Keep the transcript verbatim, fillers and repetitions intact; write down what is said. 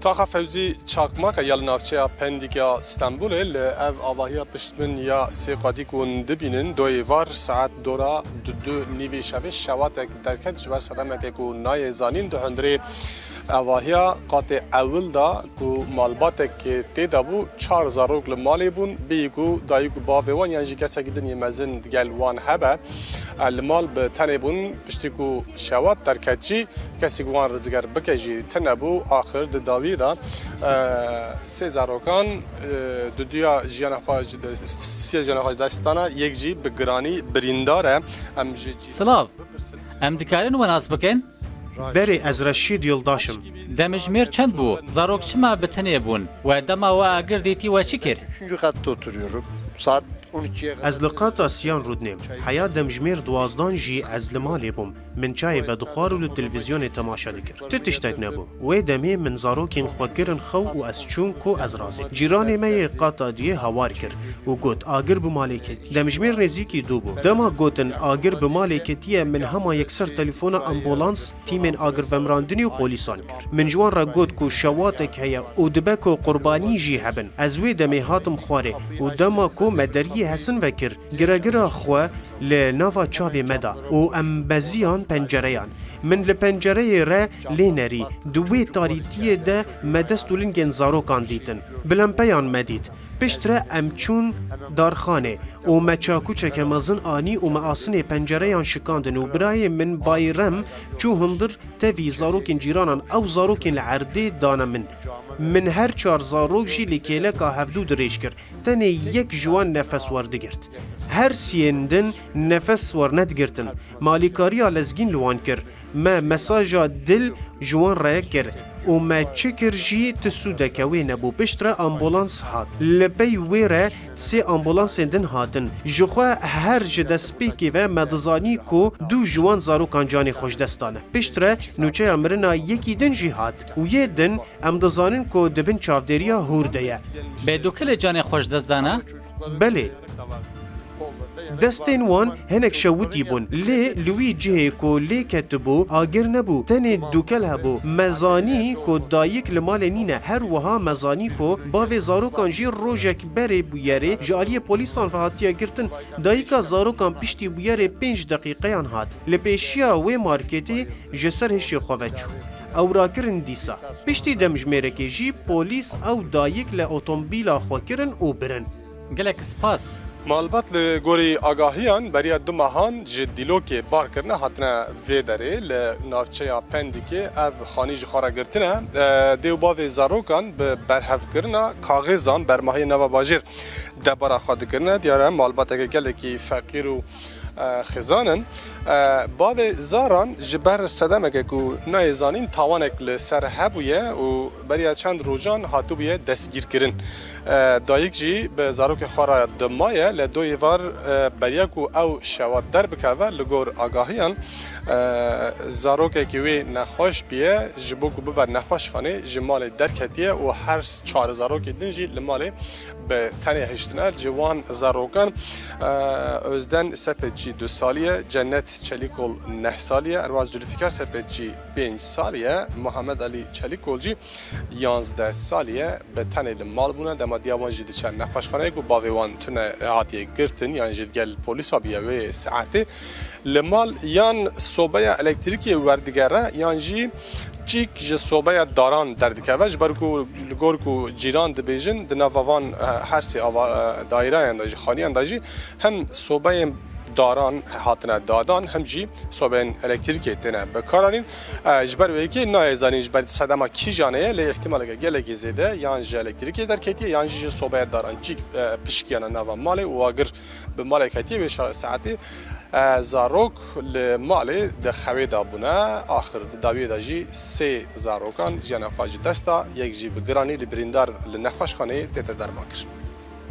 Taxa Fewzî Çakmak e ya li navçeya Pendîk ya Stenbolê. Li ev avahiya pişt min ya sê qatî ku hûn dibînin, doyê var saet dora du, du nîvê şevê şewatek derket ji ber sedemeke ku nayê zanîn di hundirê avahiya qatê ewil de ku malbatek tê de bû, çar zarok li malê bûn, bêyî ku dayik û bavê wan yan jî kesekî din yê mezin digel wan hebe, e, li mal bi tenê bûn. Piştî ku şewat derket jî, kesî ku wan rizgar bike jî tune bû. Axir di dawiyê de, e, sê zarokan, e, duduya jiyana xwe ji de-, sê jiyana xwe ji dest dana, yek jî bi giranî birîndar e. Em ji cî- Silav. Bipirsin. Em dikarin we nas bikin? Berê, ez Reşîd Yildaş im. Demjimêr çend bû? Zarok çima bi tenê bûn? We dema we agir dîtî we çi kir? Üçüncü katta oturuyorum. Saat on ikiye kadar. Ez li qata siyan rûdinêm. Heya demjimêr duwazdan jî ez li malê bûm. Min çayê vedixwar û li televîzyonê temaşe dikir. Ti tiştek nebû. Wê demê min zarokên xwe kirin xew û ez çûm ku ez razîm. Cîranê me yê qata duyê hawar kir û got, agir bi malê ket. Demjimêr nêzîkî du bû. Dema gotin, agir bi malê ketiye, min hema yekser telefona ambulans, tîmên agirvemirandinê û polîsan kir. Min ji wan re got ku şewatek heye û dibe ku qurbanî jî hebin. Ez wê demê hatim xwarê û dema ku me deriyê hesin vekir, giregira xwe li nava çavê me da û em beziyan pencereyan. Min li pencereyê re lê nerî. Di wê tarîtiyê de me dest û lingên zarokan dîtin. Bi lempeyan me dît. Piştre em çûn darxanê û me çakûçeke mezin anî û me asinê pencereyan şikandin û birayê min Bayrem çû hundir tevî zarokên cîranan, ew zarokên li erdê dane min. Min her çar zarok jî li kêleka hevdû dirêj kir. Tenê yek ji wan nefes werdigirt. Her siyên din nefes wernedigirtin. Me alîkariya lezgîn li wan kir. Me mesaja dil ji wan re kir û me çi kir jî ti sûdeke wê nebû. Piştre ambulans hat. Li pey wê re sê ambulansên din hatin. Jixwe her ji destpêkê ve me dizanî ku du ji wan zarokan canê xwe ji dest dane. Piştre nûçeya mirina yekî din jî hat û yê din em dizanin ku di bin çavdêriya hûr de ye. Bê dûkilê canê xwe ji dest dane? Belê. Destên wan hinek şewitî bûn, lê li wî cihê ku lê ketibû, agir nebû, tenê dûkel hebû. Me zanî ku dayik li malê nîne. Her wiha me zanî ku bavê zarokan jî rojek berê bûyerê ji aliyê polîsan ve hatiye girtin. Dayika zarokan piştî bûyerê pênc deqîqeyan hat. Li pêşiya wê marketê ji ser hişê xwe ve çû. Ew rakirin dîsa. Piştî demjimêrekê jî polîs ew dayik li otomobîla xwe kirin û birin. Gelek spas. Malbat li gorî agahiyan beriya du mehan ji dîlokê bar kirine hatine vê derê. Li navçeya Pendîkê ev xanî ji xwe re girtine. E, dê û bavê zarokan bi berhevkirina kaxêzan bermahiyê nava bajêr debara xwe dikirine. Diyar e malbateke gelekî feqîr û, e, xizan in. E, bavê zaran ji ber sedemeke ku nayê zanîn tawanek li ser hebûye û beriya çend rojan hatibûye destgîrkirin. E, dayik jî bi zarokê xwe re di ma ye, li doyê var, e, beriya ku ew şewat derbikeve, li gor agahiyan, e, zarokekî wê nexweş bûye, ji bo ku bibe nexweşxanê ji malê derketiye û her çar zarokê din jî li malê bi tenê hiştine. Ji wan zarokan, e, Özden Sepetçî du salî ye, Cennet Çelîkol neh salî ye, herwiha Zülfikar Sepetçî pênc salî ye, Muhammed Alî Çelîkol jî yanzdeh salî ye, bi tenê li mal bûne. Dema diya wan jî diçe nexweşxaneyê ku bavê wan tune hatiye girtin, yan jî digel polîsa bûye wê saetê. Li mal yan sobeya elektrîkê werdigere, yan jî çîk ji sobeya daran derdikeve, ji ber ku li gor ku cîran dibêjin, di nava van, e, her sê ava, e, daîreyan de jî, xaniyan de jî hem sobeyên daran hatine dadan, hem jî sobeyên elektrîkê têne bikaranîn. E, ji ber wê yekê nayê zanîn ji ber sedema kîjan heye, lê îhtimaleke gelekî zêde yan ji elektrîkê derketiye, yan jî ji sobeya daran çîk, e, pişikiyane nava malê û agir bi malê ketiye. Wê şa-, saetê, e, zarok li malê di xewê de bûne. Axir di dawiyê de jî sê zarokan jiyana xwe ji dest da, yek jî bi giranî li birîndar li nexweşxaneyê tête dermankir.